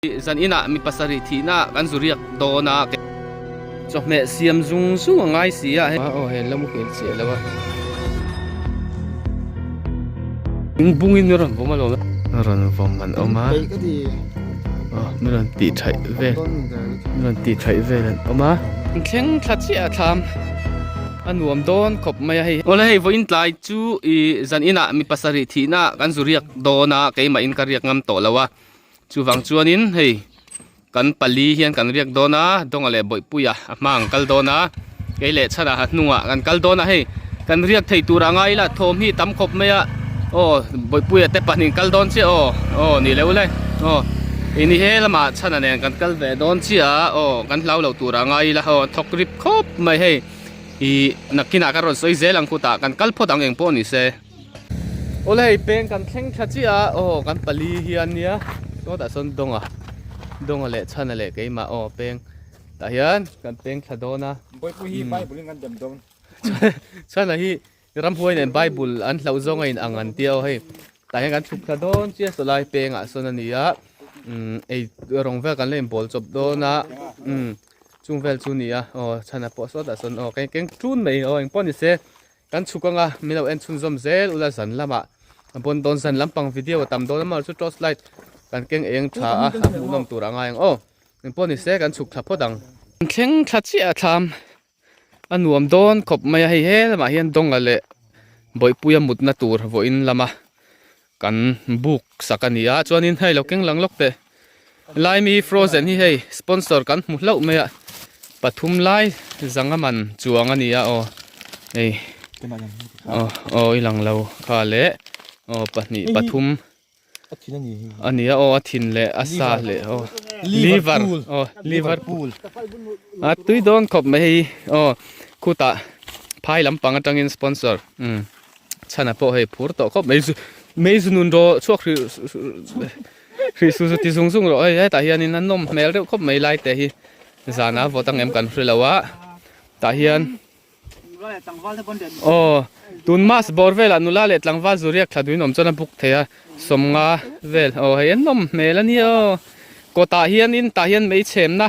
Zan inah mi pasarih thihna kan zu riak dawn a, chawhmeh siam zung zung a ngai si a. Aw he la muhil chiah lo a. Bungin mi rawn vawm alawm. Rawn vawm an awm a. Aw mi rawn tih thaih vel. Mi rawn tih thaih vel an awm a. Thleng thla chiah a thlam a nuam dawn khawp mai a hei. Awle hei vawiin tlai chu ih zan inah mi pasarih thihna kan zu riak dawn a, keimah in ka riak ngam tawh lo a. Chuvang chuanin hei kan pali hian kan riak dawn a, Dawnga leh Bawihpuia a hma ang kal dawn a, kei leh Chhana a hnungah kan kal dawn a, hei kan riak thei tur a ngai ila thawm hi tam khawp mai a, aw Bawihpuia te pahnih kal dawn chiah aw, aw ni lo le, aw ini he lamah Chhana nen kan kal ve dawn chiah a, aw kan hlau lo tur a ngai ila aw thawk rip khawp mai hei ih nakinah ka rawn sawi zel ang khutah kan kal phawt ang eng pawh ni se. Awle hei peng kan thleng tha chiah a aw kan pali hian nia sawtah sawn dawnga dawnga leh chhana leh keimah aw peng tah hian kan peng thla dawn a Bawihpui hi bible in kan dem dawn chhana hi ramhuai nen bible an hlauh zawng a in ang an tia aw hei tah hian kan chhuk thla dawn chiah sawlai pengah sawn a ni a umm ei rawng vel kan la inbawl chawp dawn a umm chung vel chu a ni a aw chhana pawh sawtah sawn aw keng ṭun mai aw engpawh ni se. Kan chhuk anga min lo en chhunzawm zel ula zan lamah a bawn dawn zan lampang video a tam dawn a mahse chu torch light kan keng eng tha a a hmuhnawm tur a ngai ang aw engpawh ni se kan chhuk thla phawt ang. Kan thleng thla chiah a thlam a nuam dawn khawp mai a hei he lamah hian dawnga leh bawihpuia mutna tur vawiin lama kan buk sak a ni a chuanin hei lo keng lang lawk teh Laimi frozen hi hei sponsor kan hmu hlauh mai a pathum lai zanga man chuang a ni a aw hei aw aw i lang lo kha leh aw pahnih pathum a ni a aw a thin leh a sa leh aw liver aw liverpool a tui dawn khawp mai hei aw khutah phai lampang atangin sponsor umm. Chhana pawh hei phur tawh khawp mai zu mei zu nun rawh chhuak hrih hrih su zu ti zung zung rawh hei hetah hianin a nawm hmel reuh khawp mai lai te hi zana vawt ang em kan hre lo a tah hian aw tun mas bawr velah nula leh tlangval zu riak thla duin awm chuan a buk thei a sawmnga vel aw hei a nawm hmel a nia aw kawtah hianin tah hian mei chhemna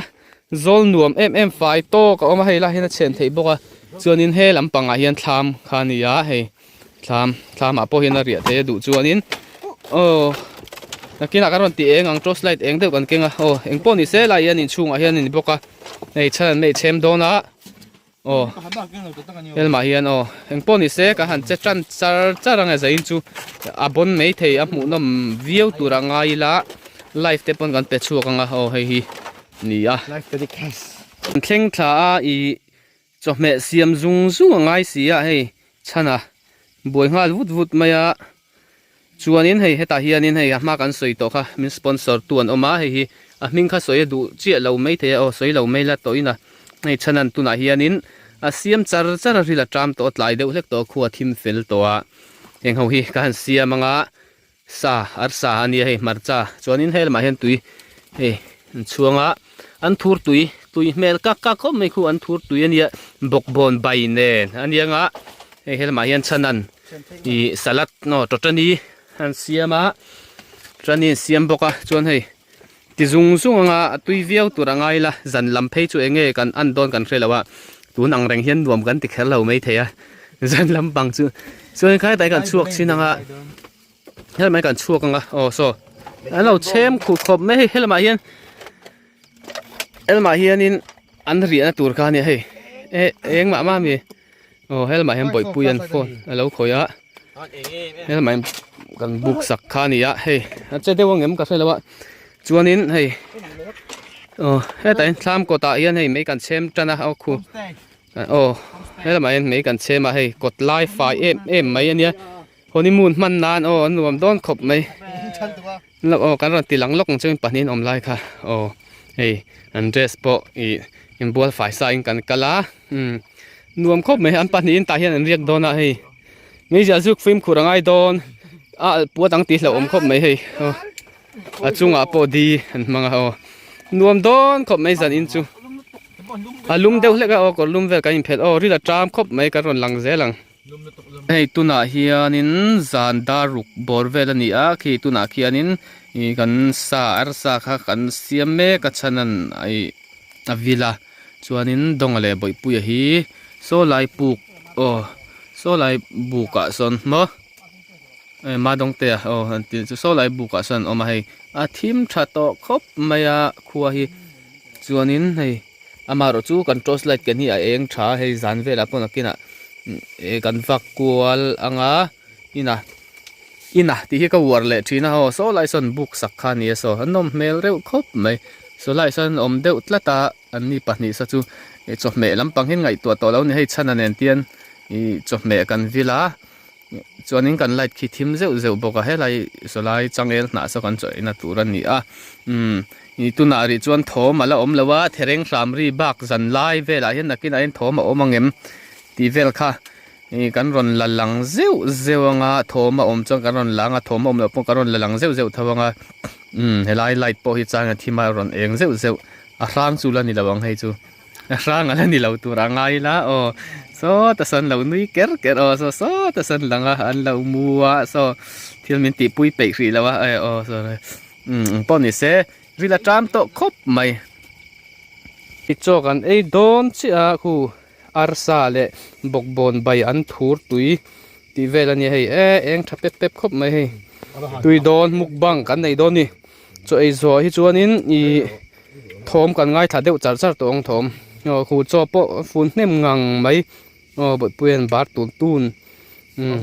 Zawl nuam em em fai tawk a awm a, hei lah hian a chhen theih bawk a, chuanin he lampangah hian thlam kha a ni a, hei thlam thlamah pawh hian a riah theih a duh chuanin aw nakinah kan rawn ti eng ang torch light eng deuh kan keng a aw eng pawh ni se lai hian inchhungah hian a ni bawk a, hei chhan an neih chhem dawn a aw helmah hian aw eng pawh ni se kan han che tan char char ang e zain chu a bawn mai thei a hmuhnawm viau tur a ngai ila live te pawn kan pe chhuak ang a aw hei hi ni a an thleng thla a ih chawhmeh siam zung zung a ngai si a hei chhana buai nghal vut vut mai a chuanin hei hetah hianin hei a hma kan sawi tawh kha min sponsor tu an awm a hei hi a hming kha sawi a duh chiah lo mai thei a aw sawi lo mai la tawhin a hei chhanan tunah hianin a siam char char a ril a ṭam tawh a tlai deuh hlek tawh a khua thim fel tawh a heng ho hi ka han siam anga sa arsa a nia hei hmarcha chuanin he lamah hian tui hei an chhuang a an thur tui tui hmel kak kak khawp mai khu an thur tui a nia bawkbawn bai nen a nia anga hei he lamah hian chhanan ih salad naw tawtani an siam a tani an siam bawk a chuan hei ti zung zung anga a tui viau tur a ngai la zan lam phei chu eng nge kan an dawn kan hre lo a tun ang reng hian nuam kan ti kher lo mai thei a zan lam pang chu chuan khai tai kan chhuak chin anga helmai kan chhuak anga aw saw an lo chhem khuh khawp mai hei helamah hian helamah hianin an riahna tur kha a nia hei e engmah mah ami Aw helmah hian bawihpui an phone a lo khawih a helmah hian kan buk sak kha a ni a hei a che deuh ang em ka hre lo a chuanin hei aw hetah hian thlam kawtah hian hei mei kan chhem tan a aw khu aw helamah hian mei kan chhem a hei kawt lai fai em em mai a nia honeymoon hman nan aw a nuam dawn khawp mai aw kan rawn ti lang lawk ang chuan pahnih an awm lai kha aw hei an dress pawh ih inbual fai sa in kan kal a umm nuam khawp mai an pahnihin tah hian an riak dawn a hei meizial zuk fimkhur a ngai dawn a alh puat ang tih hlauhawm khawp mai hei aw a chungah pawh di an hmang a aw nuam dawn khawp mai zan in chu a lum deuh hlek a aw kawr lum vel kan inphelh aw ril a ṭam khawp mai kan rawn lang zel ang. Hei tunah hianin zan dar ruk bawr vel a ni a, khi tunah khianin Ih kan sa arsa kha kan siam mek a chhan an ih a vil a chuanin Dawnga leh Bawihpuia hi saw lai puk aw saw lai buk ah sawn maw eh Madawngtea aw an tih chu saw lai buk ah sawn an awm a hei a thim tha tawh khawp mai a khua hi chuanin hei amaherawh chu kan torch light ken hi a eng tha a hei zan velah pawh nakinah eh kan vak kual anga. Ina ina tih hi ka uar leh thin a aw saw lai sawn buk sak kha a ni a saw an nawm hmel reuh khawp mai saw lai sawn awm deuh tlat a an ni pahnih saw chu ih chawhmeh lampang hi ngaihtuah tawh lo a ni hei chhan a nen tian ih chawhmeh kan vil a chuanin kan light khi thim zeuh zeuh bawk a helai saw lai changel hnah saw kan chawih na tur a ni a umm ih tunah rih chuan thawm a la awm lo a thereng hram ri bak zan lai velah hian nakinah hian thawm a awm ang em tih vel kha. Ih kan rawn la lang zeuh zeuh anga thawm a awm chuan kan rawn la anga thawm a awm loh pawh kan rawn la lang zeuh zeuh tho anga umm helai light pawh hi chang a thim a rawn eng zeuh zeuh a hrang chu la ni lo ang hei chu a hrang a la ni lo tur a ngai ila aw sawta sawn lo nui ker ker aw saw sawta sawn lang a an lo mu a saw thil min tih pui peih hrih lo a eh aw saw umm eng pawh ni se ril a ṭam tawh khawp mai. Chaw kan ei dawn chiah a khu. Arsa leh bawkbawn bai an thur tui tih vel a nia hei e eng tha pep pep khawp mai hei tui dawn mukbang kan nei dawn a ni chaw ei zawh hi chuanin ih thawm kan ngaithla deuh char char tawh ang thawm aw khu chaw pawh a fun hnem ngang mai aw bawihpui an bar tun tun umm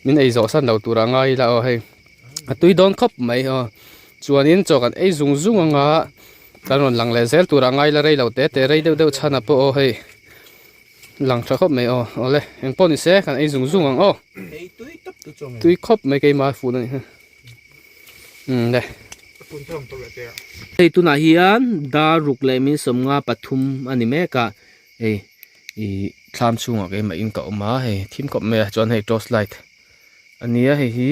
min ei zawh san lo tur a ngai ila aw hei a tui dawn khawp mai aw chuanin chaw kan ei zung zung anga. Kan rawn lang leh zel tur a ngai la rei lo te te rei deuh deuh chhan ah pawh aw hei lang tha khawp mai aw awle eng pawh ni se kan ei zung zung ang aw tui khawp mai keimah fun a ni umm le hei tunah hian dar ruk leh min sawmnga pathum a ni mek a hei ih thlam chhungah keimah in ka awm a hei thim khawp mai a chuan hei torch light a nia hei hi.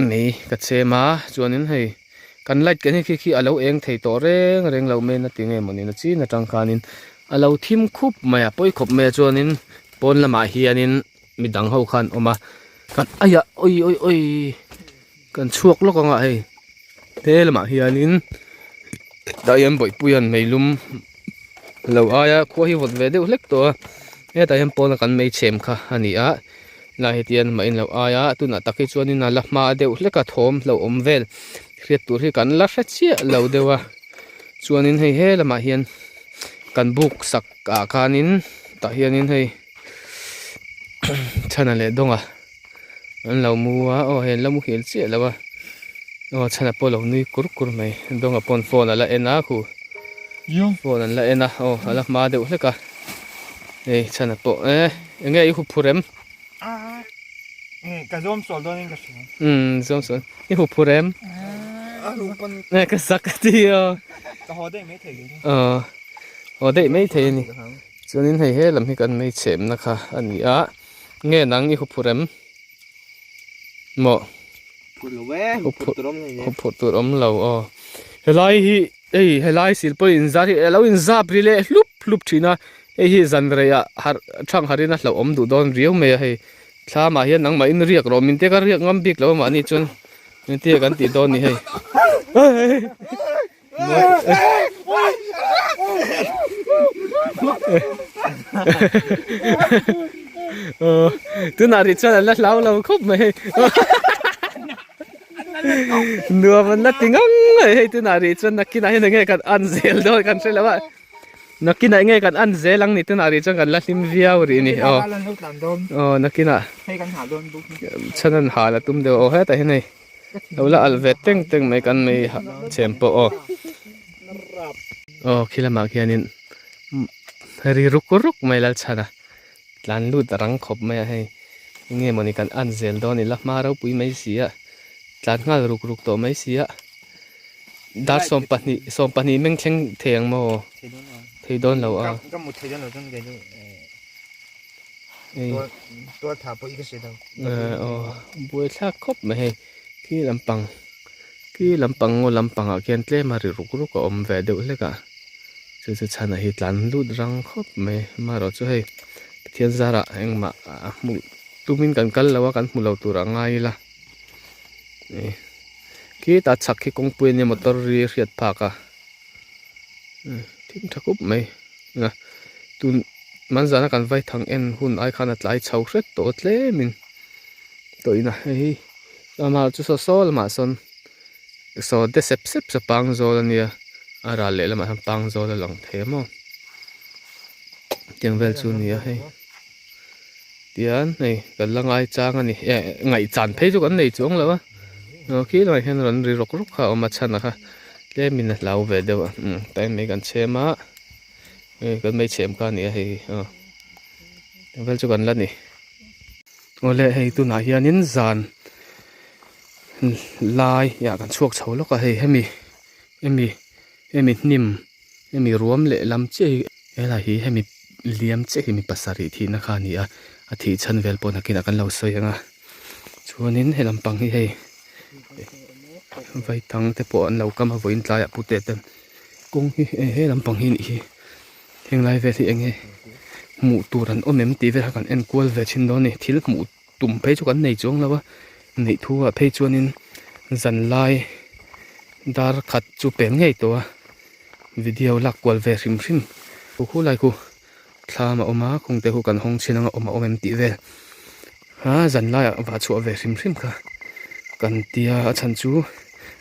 Mei ka chem a chuanin hei kan light kan hi khi khi alo eng thei tawh reng reng lo mai na ti nge mawni na chin atang khanin alo thim khup mai a pawi khawp mai a chuanin pawn lamah hianin midang ho khan awm a kan aiah awi awi awi kan chhuak lawk anga hei te lamah hianin tah hian bawihpui an meilum lo aia khua hi vawt ve deuh hlek tawh a hetah hian pawna kan mei chhem kha a ni a. Lai hetian mah in lo ai a tunah tak hi chuanin a la hma deuh hlek a thawm hlauh awm vel hriat tur hi kan la hre chiah lo deuh a chuanin hei he lamah hian kan buk sak ah khanin tah hianin hei chhana leh dawnga an lo mu a aw hei an la muhil chiah lo a aw chhana pawh a lo nui kur kur mai dawnga pawn phone a la en a khu phone an la en a aw a la hma deuh hlek a. Hei chhana pawh e enge i huphur em? Ka zawm sawl dawn in ka hria. Um zawm sawl i huphur em? E ka zak a ti a. Ka haw daih mai thei. Aw haw daih mai thei a ni. Chuanin hei he lam hi kan mei chhemna kha a ni a. Nge nang i huphur em? Maw? Phur lo e, huphur tur awm lo. Huphur tur awm lo aw. Helai hi hei helai sil pawh inzar hi alo inzap ri leh hlup hlup thin a, hei hi zan reiah harh thang harin a hlauhawm duh dawn riau mai a hei. Thlamah hian nangmah in riak rawh min te ka riak ngam bik lo a mahni chuan engtin nge kan tih dawn ni hei. Tunah rih chuan an la hlau lo khawp mai hei nuam an la ti ngang mai hei tunah rih chuan nakinah hian enge kan an zel dawn kan hre lo a nakinah enge kan an zel ang ni tunah rih chuan kan la hlim viau rih a ni aw aw nakinah chhan an hal a tum deuh aw hetah hian hei. Lo la alh ve teng teng mai kan mei chhem pawh aw. Aw khi lamah khianin ri ruk ruk mai Lalchhana tlan lut a rang khawp mai a hei enge mawni kan an zel dawn ila hma ropui mai si a tlan nghal ruk ruk tawh mai si a dar 12 12 meng thleng thei ang maw thei dawn lo a. Tual tha pawh i ka hre lo. Buai thlak khawp mai hei khi lampang khi lampang ngaw lampang ah khian tlem a ri ruk ruk a awm ve deuh hlek a chu chu chhan ah hi tlan lut rang khawp mai amaherawh chu hei Pathian zarah engmah a hmuh tumin kan kal lo a kan hmu lo tur a ngai ila. Khitah chhak khi kawngpui ania motor ri a hriat phak a thim tha khup mai a tun hmanzana kan vai thang en hun ai khan a tlai chho hret tawh a tlem in tawh in a hei hi amah chu saw saw lamah sawn saw de sep sep saw pang zawl ania a ral leh lamah hian pang zawl a lang thei a maw tiang vel chu a ni a hei. Tian hei kan la ngai chang a ni eh ngaih chan phei chu kan nei chuang lo a aw khi laiah hian rawn ri rawk rawk kha a awm a chhan a kha tlem in a hlau ve deuh a umm time mai kan chhem a hei kan mai chhem kha a ni a hei aw eng vel chu kan la ni awle hei tunah hianin zan lai ah kan chhuak chho lawk a hei hemi hemi hemi hnim. Hemi ruam leh lam chiah hi helai hi hemi liam chiah hi mi pasarih thihna kha a ni a a thih chhan vel pawh nakinah kan lo sawi ang a chuanin he lampang hi hei vaithang te pawh an lo kam a vawiin tlaiah pute ten kawng hi he lampang hi a nih hi henglai vel hi eng nge hmuh tur an awm em tih vel kha kan en kual ve thin dawn a ni thil hmuh tum phei chu kan nei chuang lo a neih thu ah phei chuanin zan lai dar khat chu pel ngei tawh a video lak kual ve hrim hrim khu khu lai khu thlam a awm a khung te khu kan hawng chhin anga awm a awm em tih vel a zan laiah vah chhuah ve hrim hrim kha kan tia a chhan chu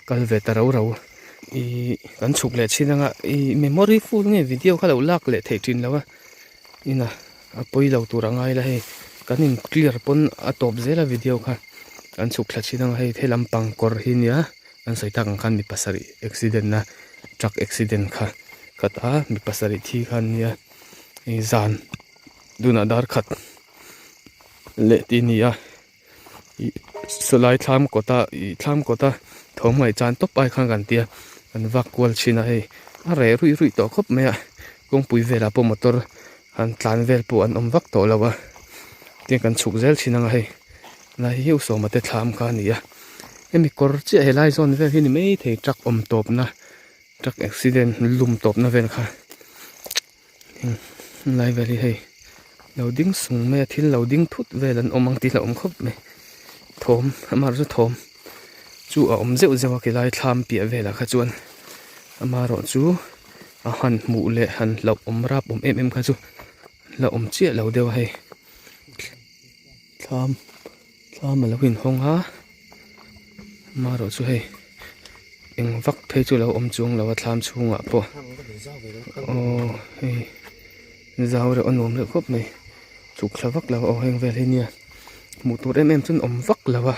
kal ve ta rau rau ihh kan chhuk leh chhin anga ihh memory full nge video kha lo lak leh theih thin lo a. Ina a pawi lo tur a ngai la hei kan in clear pawn a tawp zel a video kha kan chhuk thla thin ang hei he lampang kawr hi nia kan sawi tak ang khan mi pasarih accident na truck accident kha khat a mi pasarih thi kha an nia hei zan tunah dar khat leh tih a ni a ih sawlai thlam kawta ih thlam kawta thawm ngaih chan tawp ai khan kan tia kan vak kual thin a hei a reh ruih ruih tawh khawp mai a kawngpui velah pawh motor han tlan vel pawh an awm vak tawh lo a tin kan chhuk zel thin ang a hei lai hi usawma te thlam kha a ni a hemi kawr chiah helai zawn vel hi ni maithei truck awm tawpna truck accident lum tawpna vel kha. Helai vel hi hei lo ding sung mai a thil lo ding thut vel an awm ang tih hlauhawm khawp mai thawm amaherawhchu thawm chu a awm zeuh zeuh a khilai thlam piah velah kha chuan amaherawhchu a han hmuh leh han hlauhawm rap awm em em kha chu la awm chiah lo deuh a hei thlam thlam a lo inhawng a amaherawhchu hei. Eng vak phei chu lo awm chuang lo a thlam chhungah pawh aw hei zau reuh a nuam reuh khawp mai chhuk thla vak lo aw heng vel hi nia hmuh tur em em chuan awm vak lo a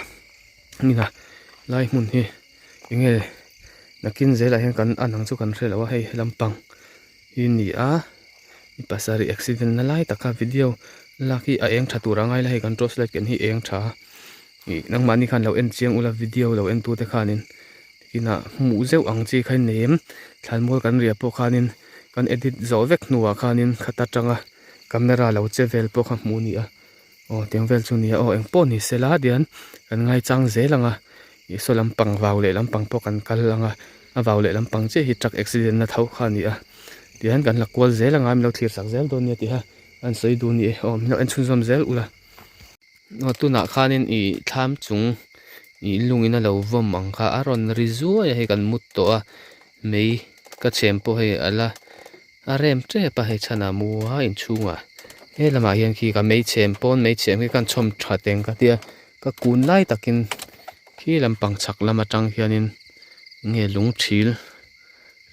hmina lai hmun hi eng nge nakin zelah hian kan an ang chu kan hre lo a hei lampang hi a ni a mi pasarih accident na lai taka video lak hi a eng tha tur a ngai la hei kan torch light ken hi eng tha a. Ih nangmahni khan lo en chiang ula video lo en tute khanin inah hmuh zeuh ang chi kha in nei em thlanmual kan riah pawh khanin kan edit zawh vek hnuah khanin khat atanga camera lo che vel pawh kha hmuh a ni a aw tiang vel chu a ni a aw engpawh ni se la tian kan ngaichang zel ang a ih saw lampang vau leh lampang pawh kan kal ang a a vau leh lampang chiah hi truck accident na tho kha a ni a tihian kan la kual zel ang a min lo thlir sak zel dawn nia tih kha an sawi duh a ni e aw min lo en chhunzawm zel ula. Aw tunah khanin ih thlam chung ih lungin a lo vawm ang kha a rawn ri zuai a hei kan mut tawh a mei ka chhem pawh hei a la a rem tep a hei chhanah mu a inchhungah he lamah hian khi ka mei chhem pawn mei chhem hi khan chhawm tha teng ka tia ka kun lai takin khi lampang chhak lam atang hianin nge lung thil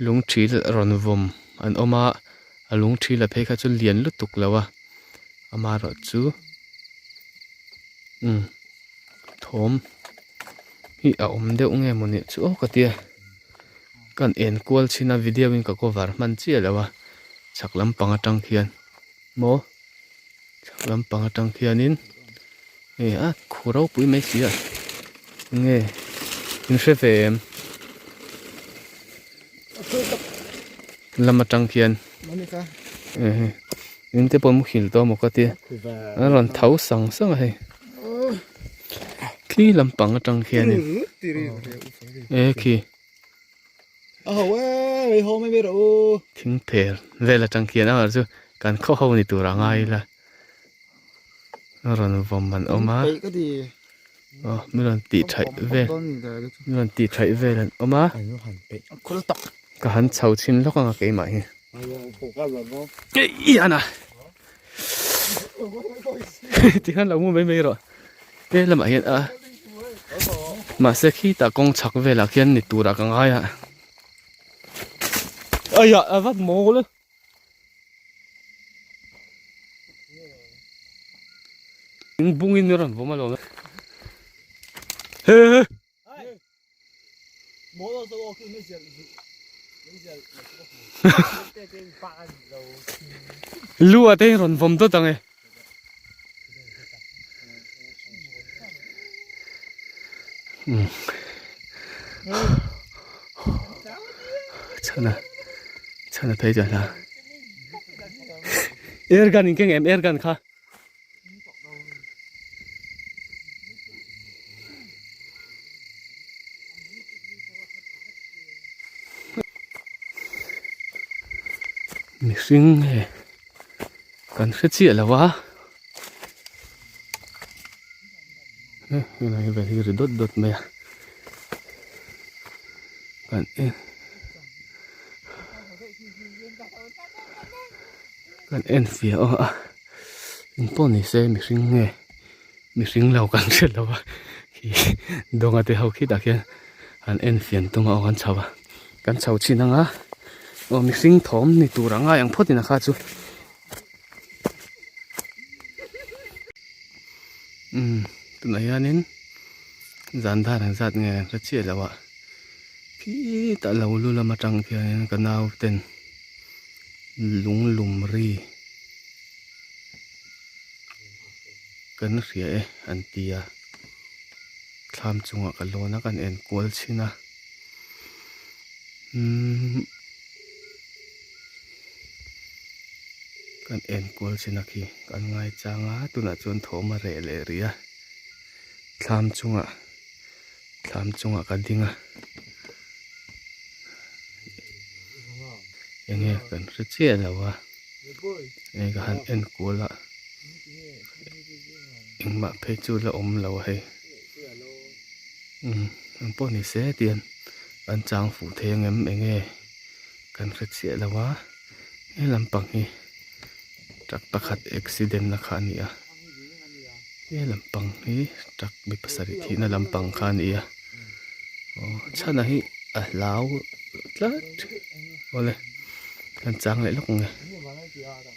lung thil rawn vawm an awm a a lung thil a phei kha chu lian lutuk lo a. Amaherawhchu umm thawm hi a awm deuh nge mawni chu aw ka tia kan en kual chhin a video in ka cover hman chiah lo a chhak lampang atang khian maw chhak lampang atang khianin hei a khu ropui mai si a enge in hre ve em lam atang khian In te pawh muhil tawh maw ka tia a rawn tho sang sang a hei thli lampang atang khianin e khi thing pher vel atang khian a chu kan khaw ho ni tur a ngai ila a rawn vawm an awm a. Aw min rawn tih thaih vel min rawn tih thaih vel an awm a ka han chho chhin lawk ang a keimah hi eih ana tikhan lo mu mai mai rawh he lamah hian a mahse khitah kawng chhak velah khian ni turah ka ngai a aiah a va mawl e. Bungin mi rawn vawm alawm e. He he. Lu ah te rawn vawm dawt ang e. Chhana chhana phei chuan hla air gun in keng em air gun kha mihring nge Kan hre chiah lo a helai vel hi ri dawt dawt mai a kan en kan en fiah awh a engpawh ni se mihring nge mihring lo kan hre lo a khi dawnga te ho khitah khian an en fian tum a aw kan chho a kan chho chin ang a aw mihring thawm ni tur a ngai ang phawt in a kha chu umm tunah hianin zan dar ang zat nge an hre chiah lo a khitah lo lu lam atang khianin ka nau ten lung lum ri. Kan hria e an ti a, thlam chungah ka lawn a kan en kual chhin a umm kan en kual chhin a khi kan ngai chang a tunah chuan thawm a reh leh rih a thlam chungah thlam chungah ka ding a enge kan hre chiah lo a. Hei ka han en kual a engmah phei chu la awm lo a hei umm eng pawh ni se tian an chang fuh thei ang em enge kan hre chiah lo a he lampang hi truck pakhat accident na kha a ni a he lampang hi truck mi pasarih thihna lampang kha a ni a aw chhana hi a hlau tlat awle. Kan chang leh lawk ang e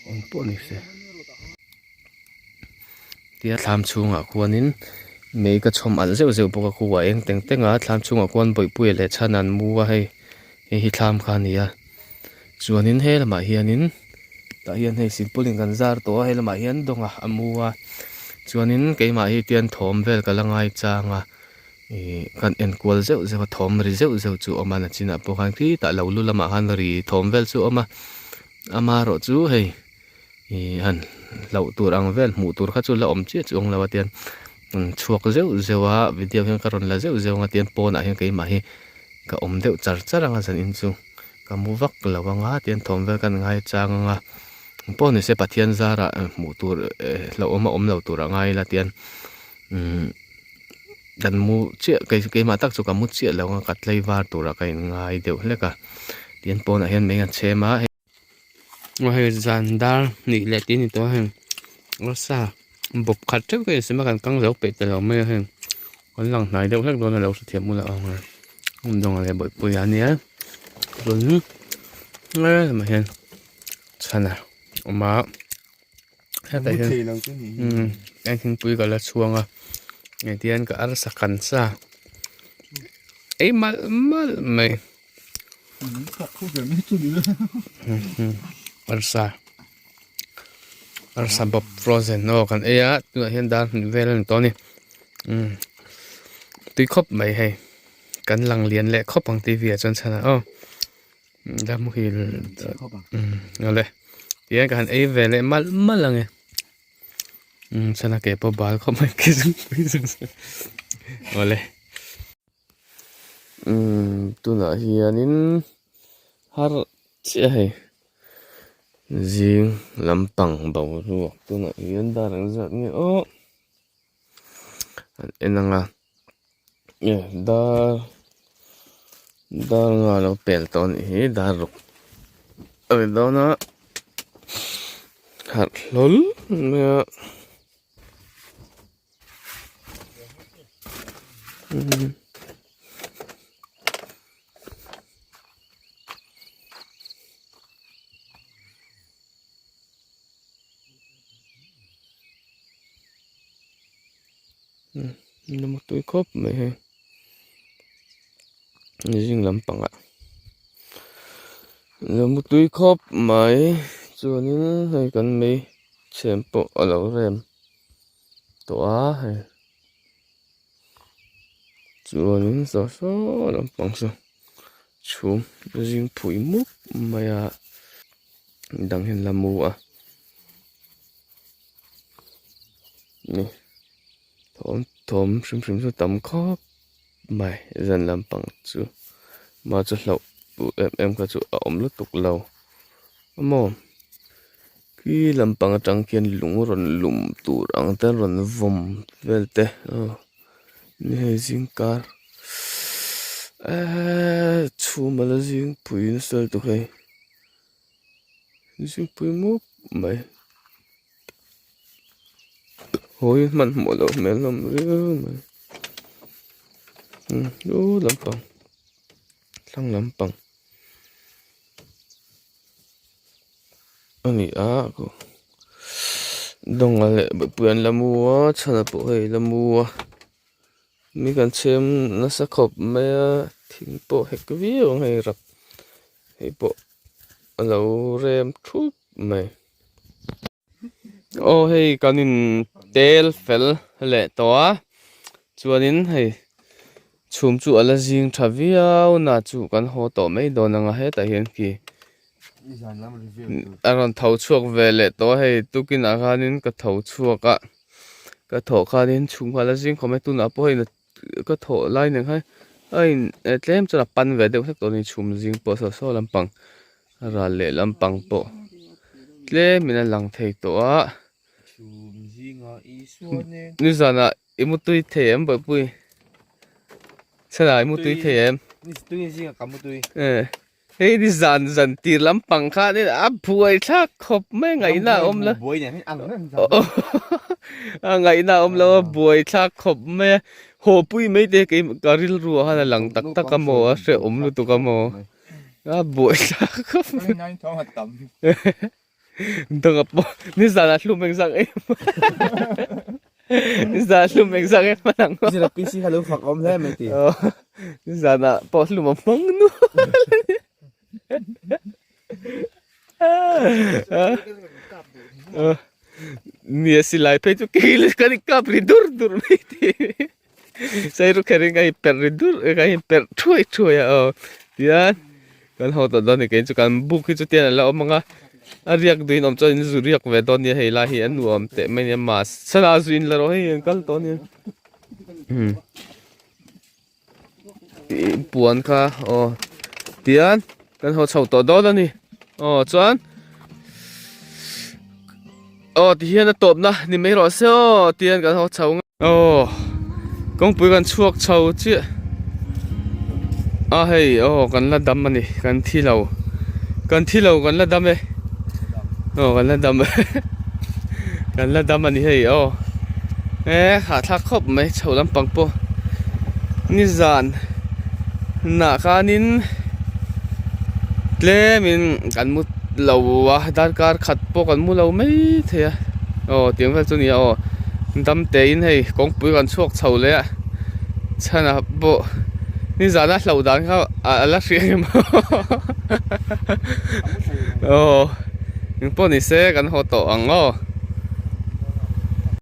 eng pawh ni se tia thlam chhungah khuanin mei ka chhawm alh zeuh zeuh bawk a khu a eng teng teng a thlam chhungah khuan bawihpuia leh chhan an mu a hei hei hi thlam kha a ni a chuanin he lamah hianin tah hian hei silpaulin kan zar tawh a he lamah hian dawnga a mu a chuanin keimah hi tian thawm vel ka la ngai chang a. Ihh kan en kual zeuh zeuh a thawm ri zeuh zeuh chu a awm a nachinah pawh khan khitah lo lu lamah khan ri thawm vel chu a awm a amaherawh chu hei ih han hlauh tur ang vel hmuh tur kha chu la awm chiah chuang lo a tian an chhuak zeuh zeuh a video hian ka rawn la zeuh zeuh ang a tian pawnah hian keimah hi ka awm deuh char char ang a zanin chu ka mu vak lo ang a tian thawm vel kan ngai chang ang a pawh ni se Pathian zarah hmuh tur hlauhawm a awm lo tur a ngai ila tian umm. Kan mu chiah kei keimah tak chu ka mu chiah lo a ka tlei var turah ka in ngai deuh hlek a tin pawnah hian mei an chhem a hei aw hei zan dar hnih leh tih a ni tawh a heng arsa bawp khat theuh ka insem a kan kang zo peih ta lo mai a heng kan lang hnai deuh hlek dawn a lo hrethiam ula ang a hmun dangah leh bawihpui a nia chuan helamah hian chhana awm a. Hetah hian umm heng thingpui ka la chhuang a hei tihian ka arsa kan sa ei malh malh mai arsa arsa bawp frozen aw kan ei a tunah hian dar hnih vel a ni tawh a ni umm tui khawp mai hei kan lang lian leh khawp ang T V ah chuan chhan ah aw. La muhil awle tihian ka han ei ve leh malh malh ang e umm chuan a ke pawh bal khawp mai ke zungpui awle umm tunah hianin har chiah hei zing lampang boruak tunah hian dar ang zat nge aw. an en ang a dar dar nga lo pel tawh a nih hi dar ruk a ni dawn a harh hlawl mai a. Lama tui khawp mai hei zing lampangah lama tui khawp mai chuanin hei kan mei chhem pawh a lo rem tawh a hei chuanin saw saw lampang saw chhum zing phui mup mai a dang hian la mu a. Ni thawm thawm hrim hrim chu tam khawp mai zan lampang chu mah chu hlauh duh em em kha chu a awm lutuk lo maw khi lampang atang khian lung rawn lum tur ang te rawn vawm vel te aw ni hei zing kar eeee chhum a la zing pui nasa lutuk hei zing pui mup mai. Hawi hmanhmawh loh hmel hlawm viau mai umm lu lampang thlang lampang a ni a dawnga leh bawihpui an la mu a chhan ah pawh hei la mu a mi kan chhem nasa khawp mai a thing pawh hek viau ang hei rap hei pawh a lo rem thup mai. Aw hei kan in tel fel leh tawh a chuanin hei chhum chu a la zing tha viau na chu kan haw tawh mai dawn ang a hetah hian khi a rawn tho chhuak ve leh tawh a hei tukinah khanin ka tho chhuak a ka thawh khanin chhum kha a la zing khawp mai tunah pawh hei ka thawh lai nen khan a in tlem chuan a pan ve deuh hlek tawh a ni chhum zing pawh saw saw lampang. Ral leh lampang pawh tlemin a lang thei tawh a. Nizanah i mu tui thei em Bawihpui? Chhanah i mu tui thei em? Hei nizan zan tir lampang khan a buai thlak khawp mai ngaihna a awm lo. A ngaihna a awm lo a buai thlak khawp mai a. Haw pui mai te kei ka rilru ah khan a lang tak tak a maw a hrehawm lutuk a maw. A buai thlak khawp mai. Danga pawh nizan ah hlum engzak em nizan ah hlum engzak em hman ang Zira PC kha lo fak awm hle mai ti. Nizan ah pawh hlum a hmang nual Nia silai phei chu kei kan inkap ri dur dur mai ti. Sairu kherin ka inperh ri dur ka inperh thuai thuai a aw tian kan haw tawh dawn a ni kei chu kan buk hi chu tian a la awm ang a a riak duhin awm chuan in zu riak ve dawn nia hei lai hi a nuam teh mai nia mas sana zu in la rawh hei an kal tawh nia umm puan kha aw tian kan haw chho tawh dawn a ni aw chuan aw tihian a tawpna ni mai rawh se aw tian kan haw chho. Aw kawngpui kan chhuak chho chiah a hei aw kan la dam a ni kan thi lo kan thi lo kan la dam e aw kan la dam e kan la dam a ni hei aw e hahthlak khawp mai chho lampang pawh nizan nah khanin tlemin kan mu lo a darkar khat pawh kan mu lo mai thei a aw tiang vel chu a ni a aw. Dam tein hei kawngpui kan chhuak chho leh a chhanah pawh nizana hloh dan kha a la hria em aw engpawh ni se kan haw tawh ang aw.